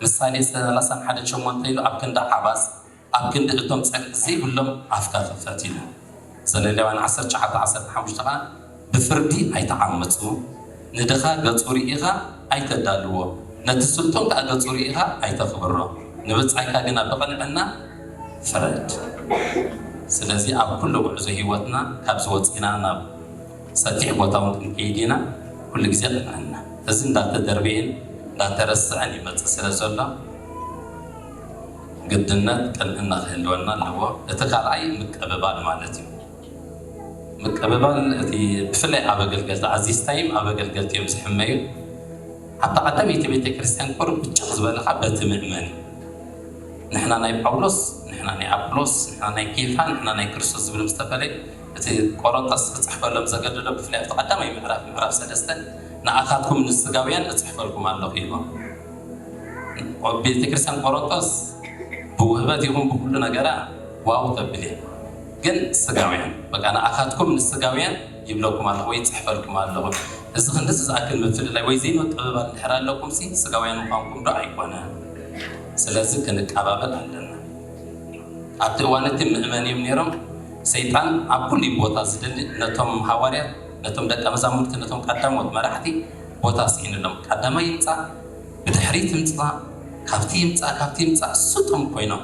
ምሳሌ ሰላሳን ሓደን ሸሞንተ ኢሉ ኣብ ክንዲ ዓባስ ኣብ ክንዲ እቶም ጽድቂ ዘይብሎም ኣፍካ ክፈት ኢሉ። ዘለሌዋን ዓሰርተ ትሽዓተ ዓሰርተ ሓሙሽተ ከኣ ብፍርዲ ኣይተዓምጹ፣ ንድኻ ገጹ ርኢኻ ኣይተዳልዎ፣ ነቲ ስልጡን ከኣ ገጹ ርኢኻ ኣይተኽብሮ፣ ንብጻይካ ግና ብቕንዕና ፍረድ። ስለዚ ኣብ ኩሉ ጉዕዞ ህይወትና ካብዚ ወጺና ናብ ሰፊሕ ቦታ እውን ክንከይድ ኢና። ኩሉ ግዜ ቅንዕና እዚ እንዳተደርበየን እንዳተረስዐን ይመጽእ ስለ ዘሎ ግድነት ቅንዕና ክህልወና ኣለዎ። እቲ ካልኣይ ምቅብባል ማለት እዩ። ምቅብባል እቲ ብፍላይ ኣብ ኣገልገልቲ ኣዚዝታይም ኣብ ኣገልገልቲ እዮም ዝሕመዩ። ኣብታ ቀዳመይቲ ቤተ ክርስቲያን ቁሩብ ብጭቕ ዝበለኻ በቲ ምእመን እዩ። ንሕና ናይ ጳውሎስ፣ ንሕና ናይ ኣጵሎስ፣ ንሕና ናይ ኬፋ፣ ንሕና ናይ ክርስቶስ ዝብል ምስ ተፈለየ እቲ ቆሮንቶስ ክጽሕፈሎም ዘገደዶ ብፍላይ ኣብቲ ቀዳማይ ምዕራፍ ምዕራፍ ሰለስተ ንኣኻትኩም ንስጋውያን እጽሕፈልኩም ኣለኹ ኢልዎም። ቤተ ክርስቲያን ቆሮንቶስ ብውህበት ይኹን ብኩሉ ነገራ ዋው ተብል እየ። ግን ስጋውያን በቃ ንኣኻትኩም ንስጋውያን ይብለኩም ኣለኹ ወይ ይጽሕፈልኩም ኣለኹ። እዚ ክንድዚ ዝኣክል ምፍልላይ ወይ ዘይምቅብባል እንድሕር ኣለኩም ሲ ስጋውያን ምዃንኩም ዶ ኣይኮነ? ስለዚ ክንቀባበል ኣለና። ኣብቲ እዋን እቲ ምእመን እዮም ነይሮም። ሰይጣን ኣብ ኩሉ ቦታ ዝደሊ ነቶም ሃዋርያት ነቶም ደቀ መዛሙርቲ ነቶም ቀዳሞት መራሕቲ ቦታ ስኢንሎም። ቀዳማይ ይምጻእ፣ ብድሕሪት ይምጻእ፣ ካብቲ ይምጻእ፣ ካብቲ ይምጻእ ስጡም ኮይኖም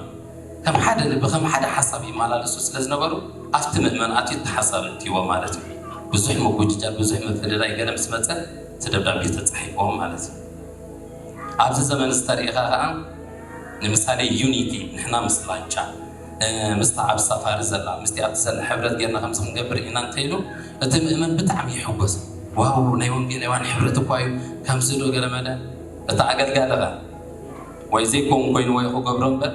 ከም ሓደ ልቢ ከም ሓደ ሓሳብ ይመላለሱ ስለ ዝነበሩ ኣብቲ ምእመን ኣትዩ እቲ ሓሳብ እትይዎ ማለት እዩ። ብዙሕ ምጉጅጃል ብዙሕ ምፍልላይ ገለ ምስ መጸ እቲ ደብዳቤ ተጻሒፍዎም ማለት እዩ። ኣብዚ ዘመን ዝተሪእኻ ከዓ ንምሳሌ ዩኒቲ ንሕና ምስ ላንቻ ምስታ ኣብ ሳፋሪ ዘላ ምስቲ ኣብቲ ዘላ ሕብረት ጌርና ከምዚ ክንገብር ኢና እንተኢሉ እቲ ምእመን ብጣዕሚ ይሕጎስ። ዋው ናይ ወንጌላውያን ሕብረት እኳ እዩ ከምዚ ዶ ገለመለ። እቲ ኣገልጋሊ ኸ ወይ ዘይኮን ኮይኑ ወይ ክገብሮ እምበር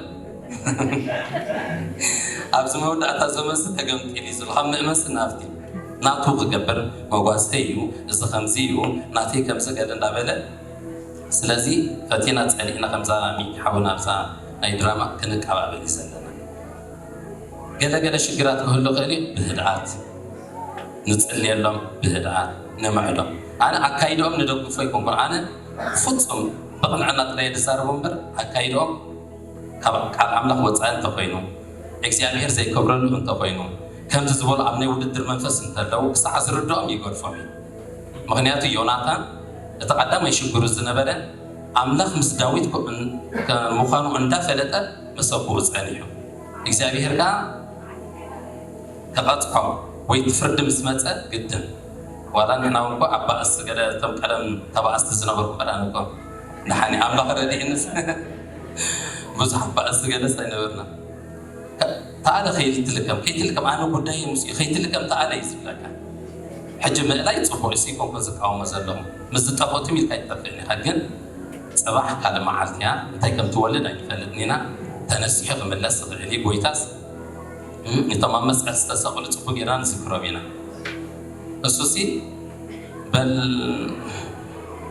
ኣብዚ መወዳእታ ዘመንሲ ተገምጢል እዩ ዝብል ካብ ምእመንሲ ናብቲ ናቱ ክገብር መጓሰ እዩ። እዚ ከምዚ እዩ ናተይ ከምዚ ገለ እንዳበለ ስለዚ ፈቲና ጸሊእና ከምዛ ሚኪ ሓውና ኣብዛ ናይ ድራማ ክንቀባበል እዩ ዘለና። ገለገለ ሽግራት ክህሉ ክእል እዩ ብህድኣት ንጽልየሎም ብህድኣት ንምዕዶም ኣነ ኣካይድኦም ንደግፎ ይኮንኩን ኣነ ፍጹም ብቕንዕና ጥራይ ዝዛረቦ እምበር ኣካይድኦም ካብ ኣምላኽ ወፃኢ እንተኮይኑ እግዚኣብሔር ዘይከብረሉ እንተኮይኑ ከምዚ ዝበሉ ኣብ ናይ ውድድር መንፈስ እንተለዉ ክሳዕ ዝርድኦም ይገድፎም እዩ። ምክንያቱ ዮናታን እቲ ቀዳማይ ሽግሩ ዝነበረ ኣምላኽ ምስ ዳዊት ምዃኑ እንዳፈለጠ መሰብኡ ጸኒሑ እግዚኣብሔር ከኣ ክቐጽዖ ወይ እቲ ፍርዲ ምስ መጸ ግድን ዋላ ንሕና እውን እኮ ኣብ ባእሲ ገለ እቶም ቀደም ተባእስቲ ዝነበርኩ እምበር ኣነ እኮ ደሓኒ ኣምላኽ ረዲእንስ ብዙሓት ባእስቲ ገለስ ኣይነበርና። ተኣለ ከይትልከም ከይትልከም ኣነ ጉዳይ ምስ ከይትልከም ተኣለ እዩ ዝብለካ። ሕጂ ምእላይ ጽቡቕ እሱ ይኮንኩ ዝቃወሞ ዘለኹ ምስ ዝጠፍኦትም ኢልካ ይጠፍእን ኢኻ ግን ጽባሕ ካልእ መዓልቲ እያ እንታይ ከም ትወልድ ኣይንፈልጥን ኢና። ተነሲሑ ክምለስ ዝኽእል እዩ ጎይታስ እቶም ኣብ መስቀል ዝተሰቕሉ ጽቡቕ ጌርና ንዝክሮም ኢና። እሱሲ በል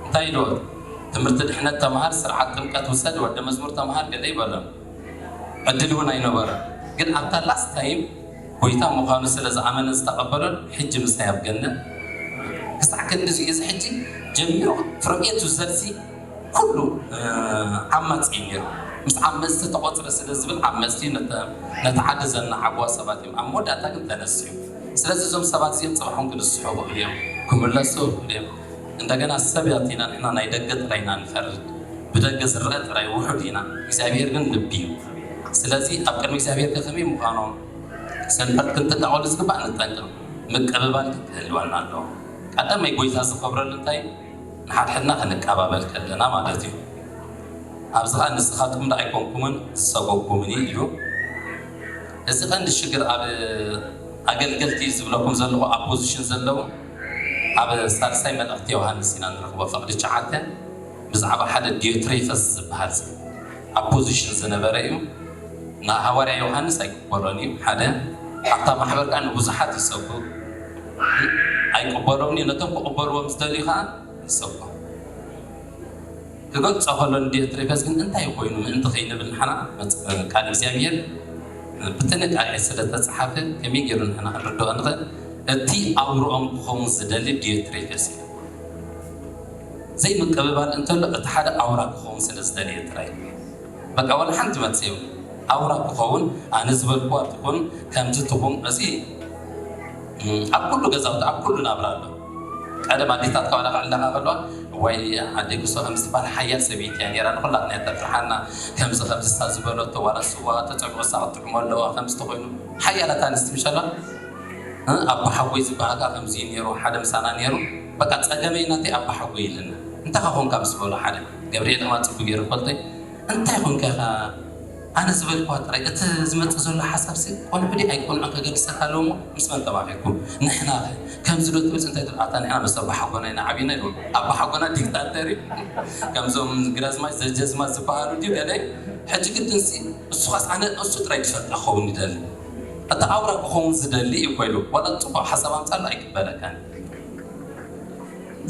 እንታይ ኢልዎ ትምህርቲ ድሕነት ተምሃር ስርዓት ጥምቀት ውሰድ ወዲ መዝሙር ተምሃር ገለ ይበሎም። ዕድል እውን ኣይነበሮን። ግን ኣብታ ላስት ታይም ጎይታ ምዃኑ ስለ ዝኣመነን ዝተቐበሎን ሕጂ ምሳይ ኣብ ገነት ክሳዕ ክንድዚ እዩ። እዚ ሕጂ ጀሚሩ from A to Z ኩሉ ዓማፂ እዩ ነይሩ። ምስ ዓመፅቲ ተቆፅረ ስለ ዝብል ዓመፅቲ ነቲ ዓዲ ዘናዓጉዋ ሰባት እዮም። ኣብ መወዳእታ ግን ተነስኡ። ስለዚ እዞም ሰባት እዚኦም ፅባሕ እውን ክንስሑ ይኽእሉ እዮም፣ ክምለሱ ይኽእሉ እዮም። እንደገና ሰባት ኢና ንሕና ናይ ደገ ጥራይ ኢና ንፈርድ። ብደገ ዝረአ ጥራይ ውሑድ ኢና፣ እግዚኣብሄር ግን ልቢ እዩ። ስለዚ ኣብ ቅድሚ እግዚኣብሄር ከ ከመይ ምዃኖም ሰንበት ክንጥንቀቐሉ ዝግባእ ንጠንቀቕ። ምቅብባል ግን ክህልወና ኣለዎ። ቀዳማይ ጎይታ ዝኸብረሉ እንታይ ንሓድሕድና ክንቀባበል ከለና ማለት እዩ። ኣብዚ ኸኣ ንስኻትኩም ዶ ኣይኮንኩምን ዝሰጎግኩምኒ ኢሉ። እዚ ቀንዲ ሽግር ኣብ ኣገልገልቲ ዝብለኩም ዘለኹ ኣብ ፖዚሽን ዘለዉ ኣብ ሳልሳይ መልእኽቲ ዮሃንስ ኢና ንረኽቦ ፍቕዲ ትሽዓተ ብዛዕባ ሓደ ዲዮትሬፈስ ዝበሃል ኣብ ፖዚሽን ዝነበረ እዩ። ንሃዋርያ ዮሃንስ ኣይቅበሎን እዩ ሓደ ኣብታ ማሕበር ከዓ ንብዙሓት ይሰብኩ ኣይቅበሎም እዩ ነቶም ክቕበልዎም ዝደልዩ ከዓ ይሰብኩ። ክገልጾ ከሎ ንዲዮትሬፈስ ግን እንታይ ኮይኑ ምእንቲ ከይንብል ንሓና ቃል እግዚኣብሔር ብጥንቃቄ ስለተጻሓፈ ከመይ ገይሩ ንሕና ክንርድኦ ንኽእል? እቲ ኣውርኦም ክኸውን ዝደሊ ዲዮትሬፈስ እዩ። ዘይምቅብባል እንተሎ እቲ ሓደ ኣውራ ክኸውን ስለ ዝደለየ ጥራይ። በቃ ዋላ ሓንቲ መልሲ የብሉ። ኣውራ ክኸውን፣ ኣነ ዝበልኩዋ ትኹን፣ ከምዚ ትኹን፣ እዚ ኣብ ኩሉ ገዛውቲ ኣብ ኩሉ ናብራ ኣሎ። ቀደም ኣዴታት ካብ ኣላኻ ዕላኻ ከለዋ ወይ ኣደይ ክሶ ከም ዝበሃል ሓያል ሰበይቲ እያ ነይራ፣ ንኩላትና እያ ተፍርሓና። ከምዚ ከምዚ እሳ ዝበለቶ ዋላ ስዋ ተፀሚቑ እሳ ክትጥዕሞ ኣለዋ። ከምዚ ተኮይኑ ሓያላት ኣንስቲ ምሸላ ኣቦሓጎይ ዝበሃልካ ከምዚ እዩ ነይሩ፣ ሓደ ምሳና ነይሩ። በቃ ፀገመይ ናተይ ኣቦሓጎይ ኢልና እንታይ ከኾንካ ምስ በሎ ሓደ ገብርኤል ከማ ፅቡቅ ገይሩ ፈልጦይ እንታይ ኮንካ ኢኻ ኣነ ዝበልኳ ጥራይ እቲ ዝመጽእ ዘሎ ሓሳብ ሲ ቆንዑ ዲ ኣይቆንዑ ከገልጸካ ኣለዎ እሞ ምስ መን ተማኺርኩም ንሕና ከ ከምዚ ዶ ትብል እንታይ ትብል ኣታ ንሕና ምስ ኣባሓጎና ኢና ዓቢና ኢሉ ኣባሓጎና ዲክታተር እዩ ከምዞም ግራዝማች ዘጀዝማች ዝበሃሉ ድዩ ገለ ሕጂ ግድን ሲ እሱ ኻስ ኣነ እሱ ጥራይ ክፈልጣ ክኸውን ይደሊ እቲ ኣውራ ክኸውን ዝደሊ እዩ ኮይሉ ዋላ ጽቡቕ ሓሳብ ኣምጻሉ ኣይቅበለካን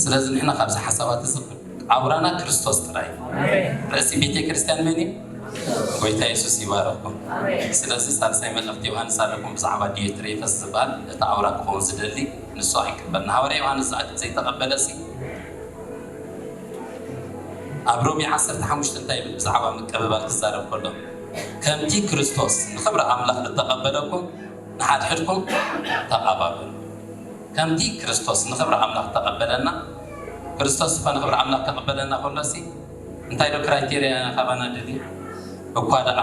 ስለዚ ንሕና ካብዚ ሓሳባት እዚ ኣውራና ክርስቶስ ጥራይ ርእሲ ቤተ ክርስቲያን መን እዩ? ጎይታ የሱስ ይባረኩም። ስለዚ ሳልሳይ መልእኽቲ ዮሃንስ ኣለኩም ብዛዕባ ዲዮትሬፈስ ዝበሃል እቲ ኣውራ ክኸውን ዝደሊ ንሱ ኣይቅበል። ንሃዋርያ ዮሃንስ ዝኣክል ዘይተቐበለ ሲ ኣብ ሮሜ ዓሰርተ ሓሙሽተ እንታይ ይብል ብዛዕባ ምቅብባል ክዛረብ ከሎ ከምቲ ክርስቶስ ንኽብሪ ኣምላኽ እተቐበለኩም ንሓድሕድኩም ተቐባበሉ። ከምቲ ክርስቶስ ንኽብሪ ኣምላኽ ተቐበለና፣ ክርስቶስ እኳ ንኽብሪ ኣምላኽ ክቕበለና ከሎሲ እንታይ ዶ ክራይቴርያ ካባና ደልዩ? እኳ ደኣ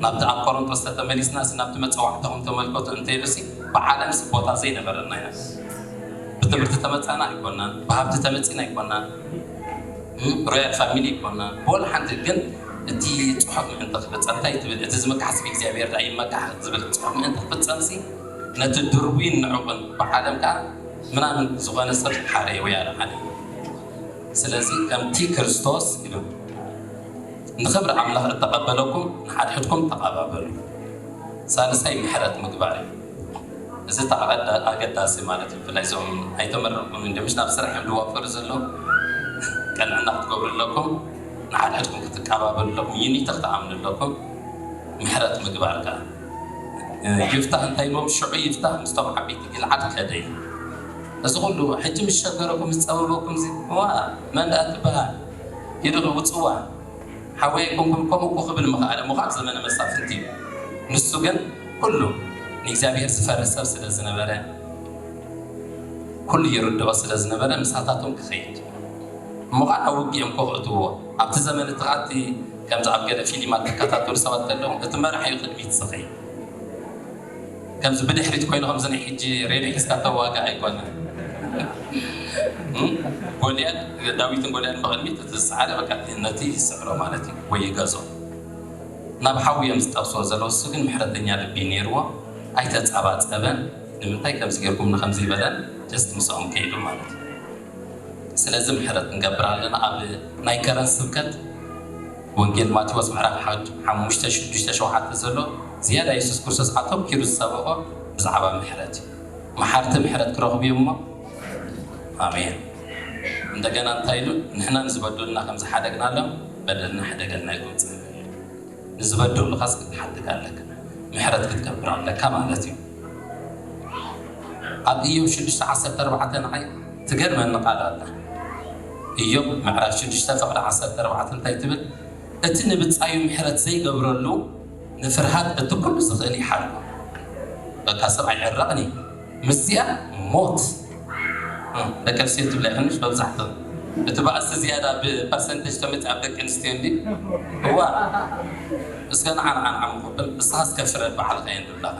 ናብቲ ኣብ ቆሮንቶስ ተተመሊስናሲ ናብቲ መጸዋዕታኹም ተመልከቱ እንተኢሉሲ ብዓለምሲ ቦታ ዘይነበረና ኢና። ብትምህርቲ ተመጻና ኣይኮናን፣ ብሃብቲ ተመጺና ኣይኮናን። ሮያል ፋሚሊ ይኮና ወላ ሓንቲ ግን እቲ ጽሑፍ ምእንቲ ክፍጸም እንታይ ትብል እቲ ዝመካሕ ስም እግዚኣብሔር ዳ ይመካሕ ዝብል ጽሑፍ ምእንቲ ክፍጸም ሲ ነቲ ድርቡይን ንዕቑን ብዓለም ከዓ ምናምን ዝኾነ ሰብ ሓረየ ወይ ኣለ ሓደ ስለዚ ከምቲ ክርስቶስ ኢሉ ንኽብሪ ኣምላኽ እተቐበለኩም ንሓድሕድኩም ተቐባበሉ ሳልሳይ ምሕረት ምግባር እዩ እዚ ተዓቐዳ ኣገዳሲ ማለት እዩ። ብፍላይ እዞም ኣይተመረቑን እንደ ምሽ ናብ ስራሕ እዮም ዝዋፈሩ ዘለዉ ቀንዕና ክትገብሩ ኣለኩም። ንሓድሕድኩም ክትቀባበሉ ኣለኩም። ዩኒቲ ክትኣምኑ ኣለኩም። ምሕረት ምግባር ከኣ ይፍታህ እንታይ ኢልዎም ሽዑ ይፍታህ ምስቶም ዓበይቲ ጊልዓድ ከደ እዩ። እዚ ኩሉ ሕጂ ምስ ሸገረኩም ምስ ጸበበኩም እዚ ዋ መን ደኣ ትበሃል ኢዱ ውጽዋ ሓወይ ኣይኮንኩን ከምኡ እኮ ክብል ምኽኣለ ምዃን ዘመነ መሳፍንቲ እዩ። ንሱ ግን ኩሉ ንእግዚኣብሔር ዝፈርህ ሰብ ስለ ዝነበረ ኩሉ ይርድኦ ስለ ዝነበረ ምሳታቶም ክኸይድ እሞ ከዓ ኣብ ውግእ እዮም ከኽእትዎ ኣብቲ ዘመን እቲ ከዓ እቲ ከምዚ ኣብ ገለ ፊሊማት ትከታተሉ ሰባት ዘለኹም እቲ መራሒ እዩ ቅድሚት ዝኸይድ ከምዚ ብድሕሪት ኮይኑ ከምዚ ናይ ሕጂ ሬድዮ ሒዝካ ተዋጋ ኣይኮነ ጎልያድ ዳዊትን ጎልያድን ብቕድሚት እቲ ዝሰዓረ በቃ ነቲ ይስዕሮ ማለት እዩ ወይ ይገዞ ናብ ሓዊ እዮም ዝጠብስዎ ዘለዉ እሱ ግን ምሕረተኛ ልቢ ነይርዎ ኣይተፃባፀበን ንምንታይ ከምዚ ገይርኩም ንከምዚ ይበለን ጀስት ምስኦም ከይዱ ማለት እዩ ስለዚ ምሕረት ንገብር ኣለና ኣብ ናይ ከረን ስብከት ወንጌል ማቴዎስ ምዕራፍ ሓሙሽተ ሽዱሽተ ሸውዓተ ዘሎ ዝያዳ የሱስ ክርስቶስ ኣተኪሩ ዝሰበኾ ብዛዕባ ምሕረት እዩ። መሓርቲ ምሕረት ክረኽቡ እዮም እሞ ኣሜን። እንደገና እንታይ ኢሉ ንሕና ንዝበደሉና ከም ዝሓደግናሎም በደልና ሕደገልና ኢልኩም ንዝበደሉኻስ ክትሓድግ ኣለካ ምሕረት ክትገብር ኣለካ ማለት እዩ። ኣብ ኢዮብ ሽዱሽተ ዓሰርተ ኣርባዕተ ንዓይ ትገርመኒ ቃል ኣላ። ኢዮብ ምዕራፍ ሽዱሽተ ፍቕዲ ዓሰርተ ኣርባዕተ እንታይ ትብል? እቲ ንብጻዩ ምሕረት ዘይገብረሉ ንፍርሃት እቲ ኩሉ ዝኽእል ይሓልፎ። በቃ ሰብ ኣይዕረቕን እዩ። ምስዚኣ ሞት ደቂ ኣንስትዮ ትብላ ይኽንሽ መብዛሕትኦም እቲ ባእሲ ዝያዳ ብፐርሰንቴጅ ተመፂ ኣብ ደቂ ኣንስትዮ እንዲ እዋ እስከ ንዓ ንዓ ንዓ ምኮብል እስኻስ ከፍረድ ባዕልኻ እየን ዝብላኻ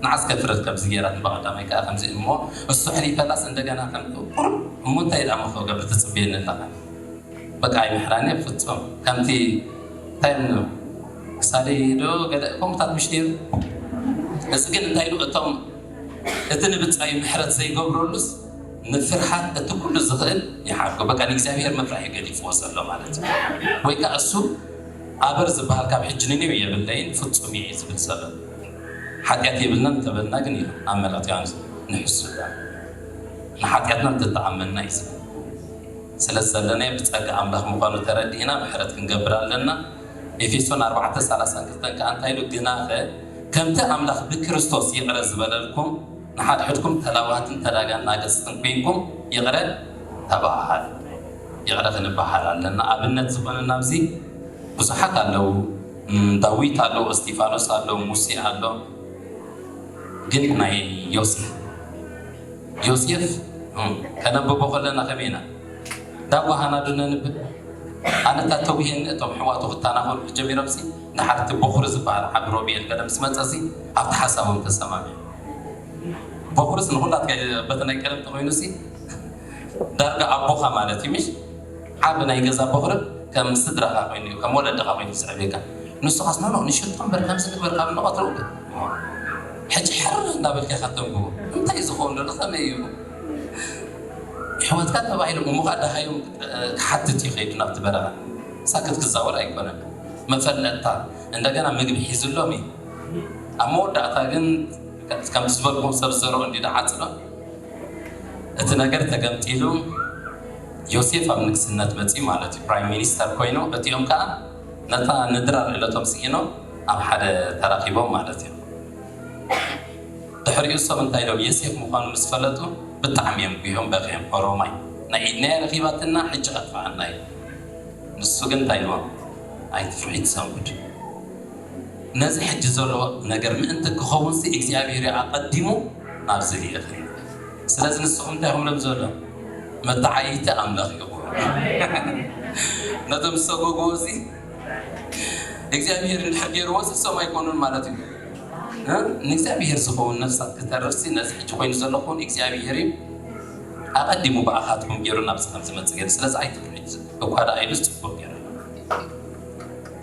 ንዓስ ከፍረድ ከምዚ ገይራት በቐዳማይ ከዓ ከምዚ እሞ እሱ ሕሊፈላስ እንደገና ከም ቁሩብ እሞ እንታይ ደኣ ምኮ ገብር ትፅብየኒ ኣለኻ በቃ ኣይምሕራን እየ ፍጹም ከምቲ እንታይ ም ክሳደይ ዶ ገለ ከምታት ምሽ ነይሩ እዚ ግን እንታይ ኢሉ እቶም እቲ ንብጻዩ ምሕረት ዘይገብረሉስ ንፍርሃት እቲ ኩሉ ዝኽእል ይሓልጎ በቃ ንእግዚኣብሔር ምፍራሕ ገዲፍዎ ዘሎ ማለት እዩ ወይ ከዓ እሱ ኣበር ዝበሃል ካብ ሕጂ ንኔው የብለይን ፍጹም እየ ዝብል ዘሎ ሓጢኣት የብልናን እንተበልና ግን ኢሉ ኣብ መልእኽቲ ዮሃንስ ንሕሱ ንሓጢኣትና እንተተኣመንና እዩ ዝብል ስለዚ ዘለናዮ ብጸጋ ኣምላኽ ምዃኑ ተረዲእና ምሕረት ክንገብር ኣለና። ኤፌሶን ኣርባዕተ ሰላሳ ክልተ ከኣ እንታይ ኢሉ? ግናኸ ከምቲ ኣምላኽ ብክርስቶስ ይቕረ ዝበለልኩም ንሓድሕድኩም ተላባህትን ተዳጋናገጽትን ኲንኩም ይቕረ ተባሃሃሉ። ይቕረ ክንበሃል ኣለና። ኣብነት ዝኾነና ኣብዚ ብዙሓት ኣለዉ። እም፣ ዳዊት ኣሎ፣ እስጢፋኖስ ኣሎ፣ ሙሴ ኣሎ። ግን ናይ ዮሴፍ፣ ዮሴፍ፣ እም፣ ከነንብቦ ከለና ከመይ ኢና? ዳጓ ሃናዱ ነንብብ። ኣነ እታ ተጉሄኒ እቶም ኣሕዋቱ ክተናኸሉ ጀሚሮምሲ፣ ድሓር እቲ ቦኽሪ ዝበሃል ዓቢ ሮቤል ገለ ምስ መጸሲ ኣብቲ ሓሳቦም ተሰማሚዖም። ቦኽርስ ንኹላትካ በቲ ናይ ቀደም ተኾይኑሲ ዳርጋ ኣቦኻ ማለት እዩ፣ ምሽ? ዓቢ ናይ ገዛ ቦኽሪ ከም ስድራኻ ኮይኑ እዩ፣ ከም ወለድኻ ኮይኑ ዝስዕበካ። ንሱ ኻስ ኖ፣ ኖ፣ ንሸጦ እምበር ከምዚ ንግበር ካብ ንቐትርኡ። ሕጂ ሕር እንዳበልካ ኢኻ ተንብቦ። እንታይ እዩ ዝኸውን ዘሎ? ከመይ እዩ? ኣሕዋትካ ተባሂሎም እሞ ኸዓ ደሃዮም ክሓትት እዩ ከይዱ ናብቲ በረኻ። ሳክት ክዛወር ኣይኮነን። መፈለጥታ እንደገና ምግቢ ሒዝሎም እዩ። ኣብ መወዳእታ ግን ከምቲ ዝበልኩም ሰብ ዝዘርኦ እንዲ ዓጽዶ። እቲ ነገር ተገምጢሉ ዮሴፍ ኣብ ንግስነት መጺኡ ማለት እዩ። ፕራይም ሚኒስተር ኮይኑ እቲኦም ከኣ ነታ ንድራር ዕለቶም ስኢኖም ኣብ ሓደ ተራኺቦም ማለት እዩ። ድሕሪኡ እሶም እንታይ ኢሎም? ዮሴፍ ምዃኑ ምስ ፈለጡ ብጣዕሚ እዮም ጉሆም በኺዮም። ኦሮማይ ናይ ኢድናያ ረኺባትና ሕጂ ከጥፍኣና እዩ። ንሱ ግን እንታይ ኢልዎም? ኣይትፍርሒ ትሰንብድ። ነዚ ሕጂ ዘሎ ነገር ምእንቲ ክኸውን ሲ እግዚኣብሔር እዩ ኣቐዲሙ ናብዚ ልኢኽኒ። ስለዚ ንስኹም እንታይ ኢኹም ሎም ዘሎ? መተዓይይቲ ኣምላኽ ኢኹም። ነቶም ዝሰጎግዎ እዚ እግዚኣብሔር እንድሕር ገይርዎ ሲ እሶም ኣይኮኑን ማለት እዩ። እ? ንእግዚኣብሔር ዝኸውን ነፍሳት ክተርፍ ሲ ነዚ ሕጂ ኮይኑ ዘሎ ክውን እግዚኣብሔር እዩ ኣቐዲሙ ብኣኻትኩም ገይሩ ናብዚ ከም ዝመጽእ ገይሩ። ስለዚ ኣይትፍርሒ እኳ ደኣ ኢሉ ጽቡቕ ገይሩ።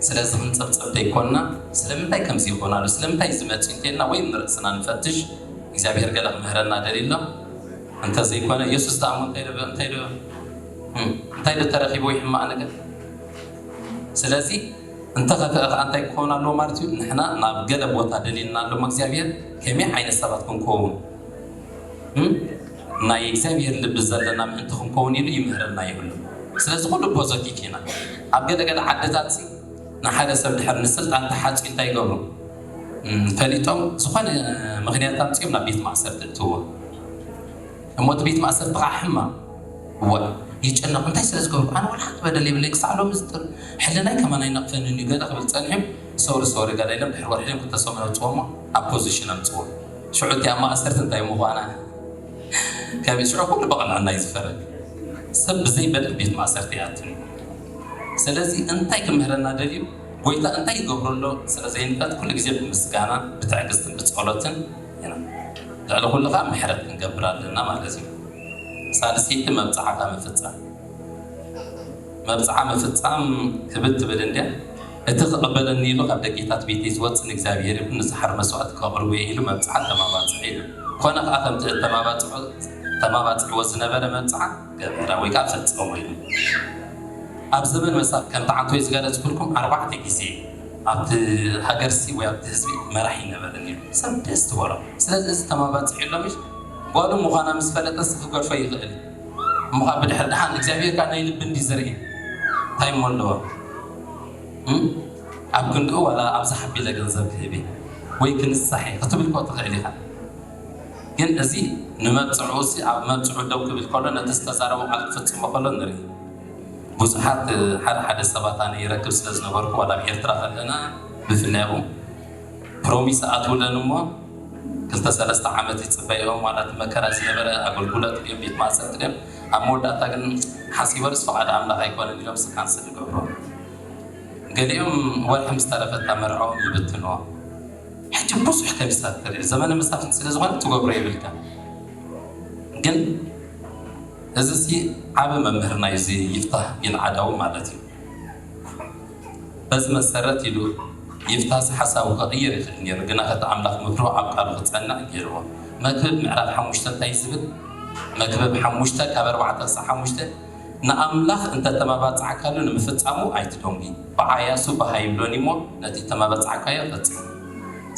ስለዚ ክንጸብጸብ ዘይኮንና ስለምንታይ ከምዚ ይኾን ኣሎ ስለምንታይ ዝመጽእ እንተልና ወይ ንርእስና ንፈትሽ እግዚኣብሔር ገለ ክምህረና ደልዩ ኣሎ። እንተዘይኮነ የሱስ ደኣ እሞ እንታይ ዶ እንታይ ዶ እም፣ እንታይ ዶ ተረኺቡ ወይ ሕማቕ ነገር? ስለዚ እንተኸፍአ ከዓ እንታይ ክኸውን ኣለዎ ማለት እዩ? ንሕና ናብ ገለ ቦታ ደልዩና ኣሎ እግዚኣብሔር ከመይ ዓይነት ሰባት ክንከውን እም? ናይ እግዚኣብሔር ልቢ ዘለና ምእንቲ ክንከውን ኢሉ ይምህረና ይብሉ። ስለዚ ኩሉ ፖዘቲቭ ኢና። ኣብ ገለገለ ዓድታት ሲ ንሓደ ሰብ ድሕር ንስልጣን ተሓፅዩ እንታይ ይገብሩ? እም፣ ፈሊጦም ዝኾነ ምኽንያት ኣምፅኦም ናብ ቤት ማእሰርቲ እትዎ። እሞ እቲ ቤት ማእሰርቲ ከዓ ሕማም እዋ ይጨነቕ። እንታይ ስለ ዝገብርኩ? ኣነ ወላ ሓንቲ በደል የብለይ። ክሳዕ ሎሚ ዝጥር ሕልናይ ከማን ኣይነቕፈንን እዩ። ገለ ክብል ፀኒሑ ሰውሪ ሰውሪ ገለ ኢሎም ድሕሪ ወርሒ ኢሎም ክልተ ሰሙን ኣውፅዎ እሞ ኣብ ፖዚሽን ኣምፅዎ። ሽዑ እቲ ኣብ ማእሰርቲ እንታይ ምዃና ከመይ ሽዑ ኩሉ ብቕንዕና እዩ ዝፈረድ። ሰብ ብዘይ በደል ቤት ማእሰርቲ ይኣትን እዩ። ስለዚ እንታይ ክምህረና ደልዩ? ጎይታ እንታይ ይገብሮ ኣሎ ስለ ዘይንፈልጥ ኩሉ ግዜ ብምስጋና ብትዕግስትን ብጸሎትን ኢና። ልዕሊ ኩሉ ከዓ ምሕረት ክንገብር ኣለና ማለት እዩ። ሳልሰይቲ መብጽዓታ ምፍጻም። መብጽዓ ምፍጻም ክብል ትብል እንድያ። እቲ ክቕበለኒ ኢሉ ካብ ደጌታት ቤተይ ዝወጽእ ንእግዚኣብሔር ይኹን ንዝሓር መስዋእቲ ከቕርቦ እየ ኢሉ መብጽዓ ተማባጽዖ ኢሉ። ኮነ ከዓ ከምቲ እተማባጽዖ ተማባጽዕዎ ዝነበረ መብጽዓ ገበረ ወይ ከዓ ፈጸሞ ኢሉ። ኣብ ዘመን መሳፍንት ከምቲ ዓንቶይ ዝገለጽኩልኩም ኣርባዕተ ግዜ ኣብቲ ሃገርሲ ወይ ኣብቲ ህዝቢ መራሒ ይነበረኒ ኢሉ ሰብ ደስ ዝበሎ። ስለዚ እዚ ተማባጺዑ ኣሎ ምሽ ጓሉ ምዃና ምስ ፈለጠ ሲ ክገድፎ ይኽእል እዩ። እሞ ከዓ ብድሕሪ ደሓን እግዚኣብሔር ከዓ ናይ ልቢ እንዲ ዝርኢ እንታይ እሞ ኣለዎ? እም? ኣብ ክንድኡ ዋላ ኣብዚ ሓቢለ ገንዘብ ክህብ እየ ወይ ክንሳሕ እየ ክትብል እኮ ትኽእል ኢኻ። ግን እዚ ንመብጽዑ ሲ ኣብ መብጽዑ ደው ክብል ከሎ ነቲ ዝተዛረቦ ቃል ክፍጽሞ ከሎ ንርኢ። ብዙሓት ሓደ ሓደ ሰባት ኣነ ይረክብ ስለ ዝነበርኩ ዋላ ኣብ ኤርትራ ከለና ብፍላይ ኣብኡ ፕሮሚስ ኣትውለን እሞ ክልተ ሰለስተ ዓመት ይጽበይኦም ማለት መከራ ዝነበረ ኣገልግሎት ድዮም ቤት ማእሰርቲ ድዮም ኣብ መወዳእታ ግን ሓሲበ ርስ ፍቓድ ኣምላኽ ኣይኮነን ኢሎም ሲ ካንስል ይገብሮ። ገሊኦም ወርሒ ምስ ተረፈታ መርዓኦም ይብትንዎ። ሕጂ ብዙሕ ከሚሳት ትርኢ ዘመነ መሳፍንቲ ስለ ዝኾነ ትገብሮ የብልካ። ግን እዚ ሲ ዓቢ መምህርና እዩ እዚ ይፍታህ ጊልዓዳዊ ማለት እዩ። በዚ መሰረት ኢሉ ይፍታህ ሲ ሓሳቡ ከቕይር ይኽእል ነይሩ፣ ግና ከቲ ኣምላኽ ምክሩ ኣብ ቃሉ ክጸንዕ ገይርዎ። መክብብ ምዕራፍ ሓሙሽተ እንታይ ዝብል? መክብብ ሓሙሽተ ካብ ኣርባዕተ ክሳብ ሓሙሽተ ንኣምላኽ እንተተማባጻዕካሉ ንምፍጻሙ ኣይትደንጉ። ብዓያሱ ብሃይ ይብሎን እሞ ነቲ እተማባጻዕካዮ ፈጽም።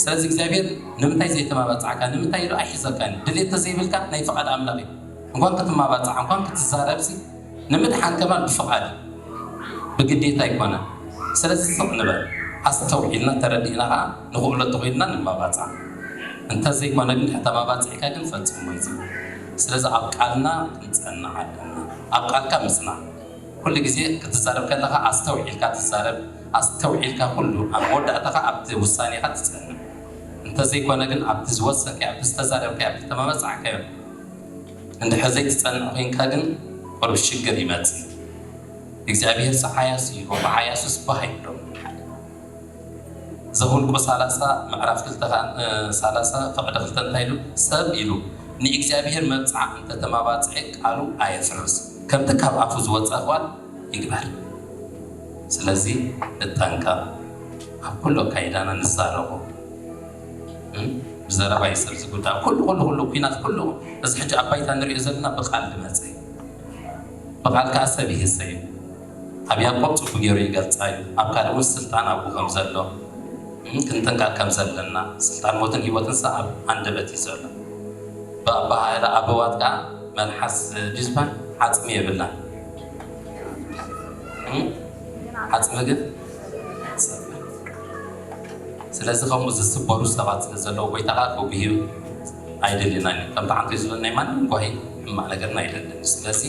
ስለዚ እግዚኣብሔር ንምንታይ ዘይተማባጻዕካ? ንምንታይ ኢሉ ኣይሕዘካን እዩ። ድሌት ተዘይብልካ ናይ ፍቓድ ኣምላኽ እዩ። እንኳን ክትማባጻዕ እንኳን ክትዛረብሲ ንምድሓን ከማን ብፍቓድ እዩ። ብግዴታ ኣይኮነን። ስለዚ ስቕ ንበል። ኣስተውዒልና ተረዲእና ኸዓ ንኽእሎ ተኾይንና ንማባጻዕ። እንተዘይኮነ ግን ተማባጺዕካ ግን ፈጽሞ እዩ። ስለዚ ኣብ ቃልና ክንጸንዕ ኣለና። ኣብ ቃልካ ምጽናዕ። ኩሉ ግዜ ክትዛረብ ከለኻ ኣስተውዒልካ ትዛረብ፣ ኣስተውዒልካ ኩሉ ኣብ መወዳእታኻ ኣብቲ ውሳኔኻ ትጸንዕ። እንተዘይኮነ ግን ኣብቲ ዝወሰንካዮ፣ ኣብቲ ዝተዛረብካዮ፣ ኣብቲ ተመባጻዕካዮ እንድሕር ዘይትጸንዕ ኮይንካ ግን ቁሩብ ሽግር ይመጽእ። እግዚኣብሔር ሰዓያሱ እዩ፣ ብዓያሱስ ባህ ይብሎም። ዘኍልቁ ሰላሳ ምዕራፍ ክልተ ኸዓ፣ እ፣ ሰላሳ ፍቕዲ ክልተ እንታይ ኢሉ? ሰብ ኢሉ ንእግዚኣብሔር መብጽዓ እንተተማባጽዐ ቃሉ ኣየፍርስ፣ ከምቲ ካብ ኣፉ ዝወጸ ቃል ይግበር። ስለዚ ንጠንቀቕ። ኣብ ኩሉ ኣካይዳና ንዛረቦ፣ እ፣ ብዘረባ እዩ ሰብ ዝጉዳእ። ኩሉ፣ ኩሉ፣ ኩሉ ኲናት፣ ኩሉ እዚ ሕጂ ኣብ ባይታ ንሪኦ ዘለና ብቃል ዝመጸ እዩ። ብቃል ከኣ ሰብ ይህሰ እዩ። ኣብ ያዕቆብ ጽቡቕ ገይሩ ይገልጻ እዩ። ኣብ ካልእ እውን ስልጣን ኣብኡ ከም ዘሎ፣ እም፣ ክንጥንቀቕ ከም ዘለና፣ ስልጣን ሞትን ህይወትን ሰብ ኣብ ኣንደበት እዩ ዘሎ። ብኣበሃህላ ኣበዋት ከኣ መልሓስ ድዩ ዝበሃል? ዓጽሚ የብላን። እም? ዓጽሚ ግን ሰብ። ስለዚ ከምኡ ዝስበሩ ሰባት ስለ ዘለዉ ጎይታ ከኣ ክጉህዩ ኣይደልየና እዩ። ከምቲ ዓንቶ ዝበል ናይ ማንም ጓሂ ሕማቕ ነገርና ኣይደልን። ስለዚ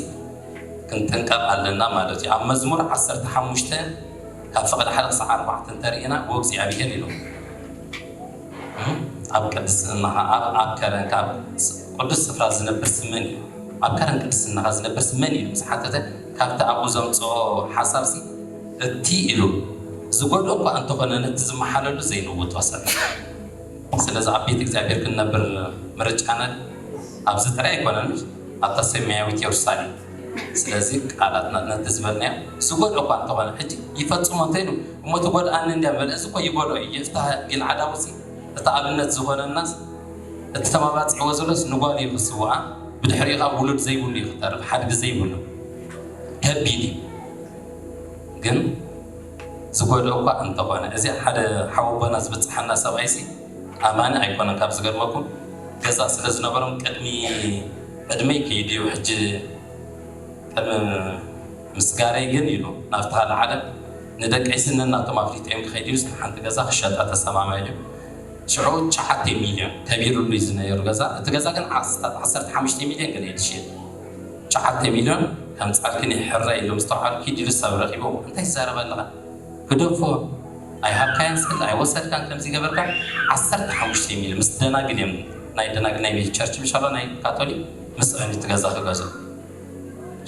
ክንጥንቀቕ ኣለና ማለት እዩ። ኣብ መዝሙር ዓሰርተ ሓሙሽተ ካብ ፍቕዲ ሓደ ክሳዕ ኣርባዕተ እንተርኢና፣ "ብእግዚኣብሔር" ኢሉ፣ እም፣ ኣብ ቅድስናኻ፣ ኣብ፣ ኣብ ከረንካ፣ ኣብ ስ-፣ ቅዱስ ስፍራ ዝነብር ስመን እዩ? ኣብ ከረን ቅድስናኻ ዝነብር ስመን እዩ? ምስ ሓተተ፣ ካብቲ ኣብኡ ዘምጽኦ ሓሳብሲ፣ እቲ ኢሉ ዝጎድኦ እኳ እንተኾነ፣ ነቲ ዝመሓለሉ ዘይልውጦ ሰብ። ስለዚ ኣብ ቤት እግዚኣብሔር ክንነብር ምርጫና ኣብዚ ጥራይ ኣይኮነን፣ ኣብታ ሰማያዊት የሩሳሌም። ስለዚ ቃላትና ነቲ ዝበልናዮ ዝጎድኦ እኳ እንተኾነ፣ ሕጂ ይፈጽሞ እንተይሉ እሞ ትጎድኣኒ እንድያ በለ፣ እዚ እኮ ይጎድኦ እዩ። ይፍታህ ጊልዓዳዊ ሲ፣ እቲ ኣብነት ዝኾነናስ፣ እቲ ተማባጺዕዎ ዘሎስ ንጓል እዩ ክስውኣ፣ ብድሕሪኡ ካብ ውሉድ ዘይብሉ እዩ ክተርፍ፣ ሓድጊ ዘይብሉ። ከቢድ እዩ። ግን ዝጎድኦ እኳ እንተኾነ፣ እዚ ሓደ ሓወቦና ዝበጽሓና ሰብኣይሲ ኣማኒ ኣይኮነን። ካብ ዝገርመኩም፣ ገዛ ስለ ዝነበሮም ቅድሚ ዕድመይ ከይዱ እዩ። ሕጂ ቅድሚ ምስጋረይ ግን ኢሉ ናብቲ ካልእ ዓለም ንደቀይሲ ነናቶም ኣፍሊጠዮም ክኸይድ ኢሉስ ንሓንቲ ገዛ ክሸጣ ተሰማማዒ እዩ። ሽዑ ትሽዓተ ሚልዮን ከቢሩሉ እዩ ዝነየሩ ገዛ። እቲ ገዛ ግን ኣስታት ዓሰርተ ሓሙሽተ ሚልዮን ገለ እዩ ዝሽየጥ። ትሽዓተ ሚልዮን ከምጻልክን ሕራይ ኢሉ ምስ ተባሃሉ፣ ኪድ ኢሉ ሰብ ረኺቡ፣ እንታይ ትዛረብ ኣለኻ? ግደፎ፣ ኣይሃብካያን ስለ ኣይወሰድካን፣ ከምዚ ገበርካ። ዓሰርተ ሓሙሽተ ሚልዮን ምስ ደናግል እዮም፣ ናይ ደናግል ናይ ቸርች ምሻሎ ናይ ካቶሊክ ምስ እቲ ገዛ ክገዝኡ።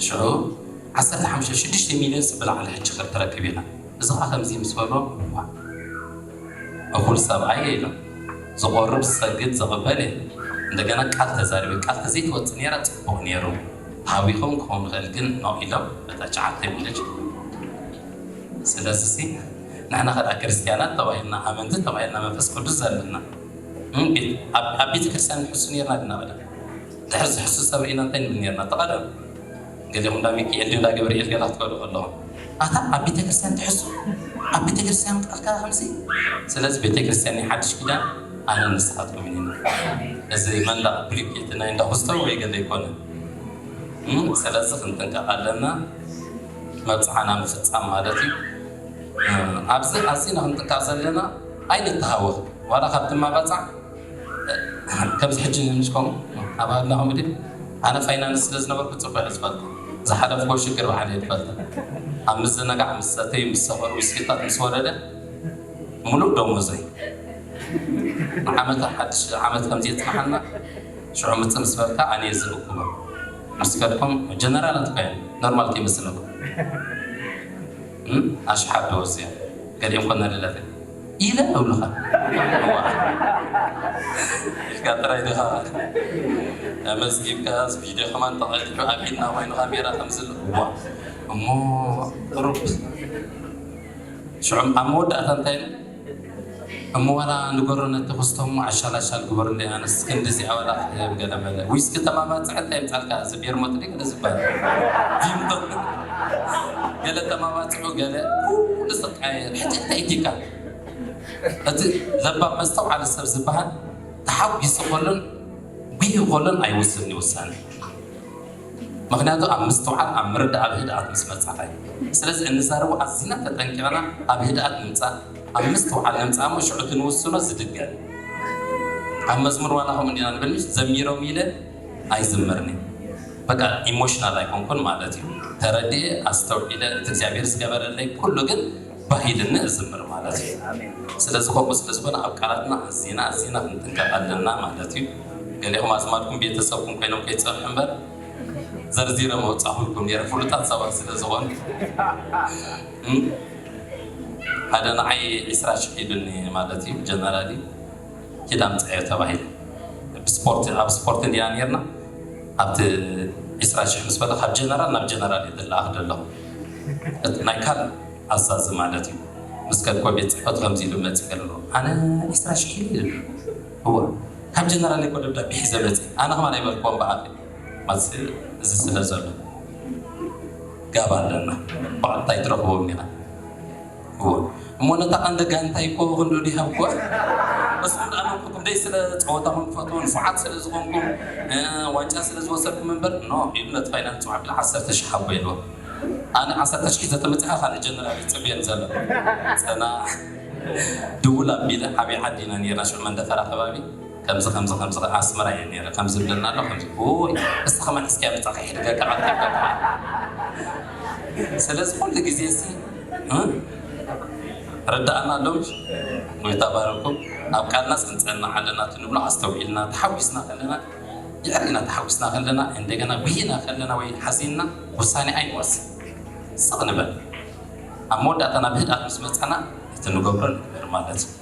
ሽዑ ዓሰርተ ሓሙሽተ፣ ሽዱሽተ ሚልዮን ብላዕሊ ሕጂ ክትረክብ ኢኻ። እዚ ኸዓ ከምዚ ምስ በሎ፣ እዋ፣ እኹል ሰብኣይ ኢሎም። ዝቖርብ፣ ዝሰግድ፣ ዝቕበል የለን። እንደገና ቃል ተዛሪበ፣ ቃል ተዘይትወጽእ ነይራ ጽቡቕ ነይሩ። ሃዊኾም ክኸውን ይኽእል ግን ኖ ኢሎም፣ በታ ትሽዓተ ሚልዮን። ስለዚ ሲ፣ ንሕና ኸኣ ክርስትያናት ተባሂልና፣ ኣመንቲ ተባሂልና፣ መንፈስ ቅዱስ ዘለና፣ እም፣ ቤት-፣ ኣብ፣ ኣብ ቤተ ክርስቲያን ንሕሱ ነይርና ድና ቀደም? ድሕር ዝሕሱ ሰብ ርኢና እንታይ ንብል ነይርና? ተቐደም። ገሊኹም እንዳ ሚካኤል ድዩ እንዳ ገብርኤል ገላ ክትበሉ ከለኹም፣ ኣታ ኣብ ቤተ ክርስቲያን ትሕሱ፣ ኣብ ቤተ ክርስቲያን ቃልካ ከምዚ። ስለዚ ቤተ ክርስቲያን ናይ ሓድሽ ኪዳን ኣነ ንስኻትኩም ኢና። እዚ መንደቕ ብሊኬት ናይ እንዳ ኩስቶ ወይ ገለ ኣይኮነን። እም፣ ስለዚ ክንጥንቀቕ ኣለና። መብጽዓና ምፍጻም ማለት እዩ። እም፣ ኣብዚ ኣዚና ክንጥንቀቕ ዘለና፣ ኣይንተሃወኽ። ዋላ ካብ ትማባጻዕ ከምዚ ሕጂ ንስኩም ኣብ ሃብና ከምኡ ድዩ? ኣነ ፋይናንስ ስለ ዝነበርኩ ጽቡቕ እየ ዝፈልጦ። ዝሓለፍኩዎ ሽግር ባዕለይ እየ ዝፈልጦ። ኣብ ምዝንጋዕ ምስ ሰተዩ፣ ምስ ሰኸሩ፣ ዊስኪታት ምስ ወረደ፣ ሙሉእ ደሞዘይ ንዓመት፣ ሓድሽ ዓመት ከምዚ የጽንሓና፣ ሽዑ ምጽእ ምስ በልካ ኣነ እየ ዝእክቦ። ምስ ከድኩም ጀነራላት እኮ እዮም፣ ኖርማል ከይመስለኩም። እም? ኣሽሓት ዶ እዚኦም? ገሊኦም ኮነ ልለፈ ኢለ እብልኻ። እዋ። ኢልካ ጥራይ ዲኻ? ተመዝጊብካስ ቪድዮ ከማን ተቐዲሑ ኣብ ኢድና ኮይኑ ካሜራ ከም ዝል-፣ እዋ። እሞ ቁሩብ ሽዑ ኣብ መወዳእታ እንታይ ኢሉ? እሞ ዋላ ንገሮ ነቲ ክስቶ እሞ ኣሻል ኣሻል ግበሩለይ፣ ኣነስ ክንድዚኣ ዋላ ክህብ ገለ መለ። ዊስኪ ተማባጽዐ እንታይ የምጻልካ? እዚ ቤርሞት ድዩ ገለ ዝበሃል? ቪምቶ። ገለ ተማባጽዑ፣ ገለ ኩሉ ዝቃየር። ሕጂ እንታይ ኢቲካ? እቲ ለባም መስተውዓሊ ሰብ ዝበሃል ተሓጒሱ ከሎን ጉሂ ከሎን ኣይወስድን እዩ ውሳነ። ምኽንያቱ ኣብ ምስትውዓል፣ ኣብ ምርዳእ፣ ኣብ ህድኣት ምስ መጻኻ እዩ። ስለዚ እንዛረቦ ኣዚና ተጠንቂቕና ኣብ ህድኣት ንምጻእ፣ ኣብ ምስትውዓል ንምጻእ እሞ ሽዑ እቲ ንውስኖ ዝድገም። ኣብ መዝሙር ዋላ ከምኡ እንዲና ንብል ምሽ፣ ዘሚሮም ኢለ ኣይዝምርን እየ። በቃ ኢሞሽናል ኣይኮንኩን ማለት እዩ። ተረዲኤ ኣስተውዒለ እቲ እግዚኣብሔር ዝገበረለይ ኩሉ ግን ባሂልኒ እዝምር ማለት እዩ። ስለዚ ከምኡ ስለዝኾነ ኣብ ቃላትና ኣዚና ኣዚና ክንጥንቀቕ ኣለና ማለት እዩ። ገሊኹም ኣዝማድኩም ቤተሰብኩም ኮይኖም ከይፀንሑ እምበር ዘርዚረ መውፃኹልኩም ነረ ፍሉጣት ሰባት ስለዝኾኑ ሓደ ንዓይ ዒስራ ሽሕ ኢሉኒ ማለት እዩ። ጀነራሊ ኪድ ኣምፅዐዮ ተባሂለ። ብስፖርት ኣብ ስፖርት እንዲና ነርና ኣብቲ ዒስራ ሽሕ ምስ በለ ካብ ጀነራል ናብ ጀነራል እየ ዝለኣኽ ዘለኹ። ናይ ካል ኣዛዚ ማለት እዩ። ምስ ከድኮ ቤት ፅሕፈት ከምዚ ኢሉ መፅእ ከሎ ኣነ ዒስራ ሽሕ ኢሉ እዋ ካብ ጀነራል እኮ ደብዳቤ ሒዘ መፅእ ኣነ ከማን ኣይበልክዎም ብኣፍ እዚ ስለ ዘሎ ጋብ ኣለና ባዕልታ ይትረኽቦም ኢና እሞ ነታ ቀንዲ ጋንታ ይኮ ክንዶ ዲሃብኩዋ እሱ እንዳመልኩኩም ደይ ስለ ፀወታኹም ትፈትዎ ንፉዓት ስለ ዝኾንኩም ዋንጫ ስለ ዝወሰድኩም እምበር ኖ ኢሉ ነቲ ፋይናንስ ዋዕብላ ዓሰርተ ሽሕ ሃቦ ኢልዎ ኣነ ዓሰርተ ሽሕ ዘተመፅኻ ካልእ ጀነራል ይፅብየን ዘሎ ፅና ድውል ኣቢለ ዓብዪ ዓዲና ነርና ሽዑ መንደፈራ ከባቢ ከምዚ ከምዚ ከምዚ ኣስመራ እየ ነረ ከምዚ ብለና ኣሎ ከምዚ ይ እስኻ መን እስኪያ መፃ ከይሕድገካ ዓልካ ስለዚ ኩሉ ግዜ ሲ ረዳእና ኣሎ ጎይታ ባረኩም ኣብ ቃልና ክንፀንዕ ኣለና ትንብሎ ኣስተውዒልና ተሓዊስና ከለና ይዕሪና ተሓዊስና ከለና እንደገና ጉሂና ከለና ወይ ሓዚንና ውሳኔ ኣይንወስን ስቕ ንበል ኣብ መወዳእታ ናብ ህድኣት ምስ መፀና እቲ ንገብሮ ንግበር ማለት እዩ